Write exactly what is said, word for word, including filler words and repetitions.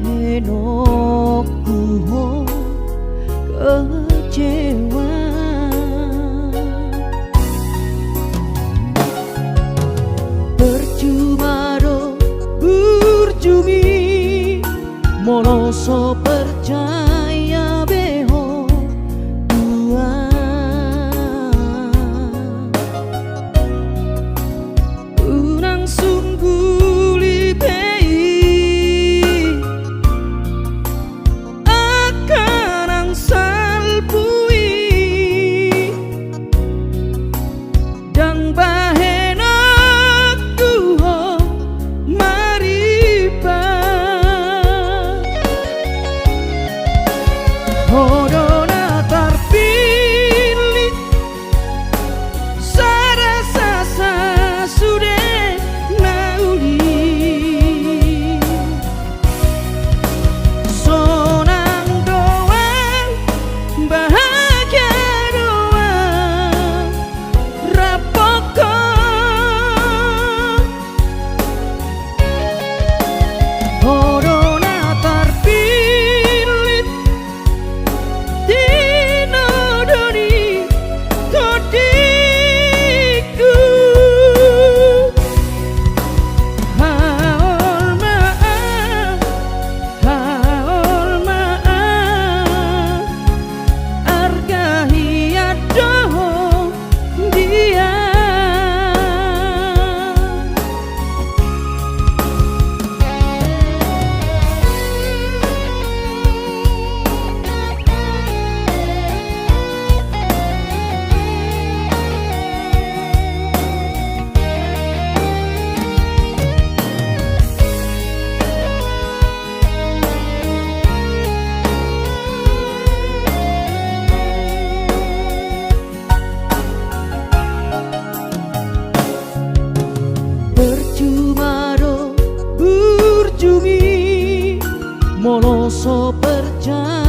Bahenonku ho kecewa. Percuma do burjumi molo so percaya be ho Tuhan. Unang sungguli be i angka nang salpu i. Ndang bahenonku ho maripa. Ho do na tarpillit sada sasa sude na uli. Sonang do au, bahagia do au, rap ho. Ho do na tarpillit, tinodong ni tondingku. Haol ma au, haol ma au, arga hian do ho di au. Percuma do burjumi molo so percaya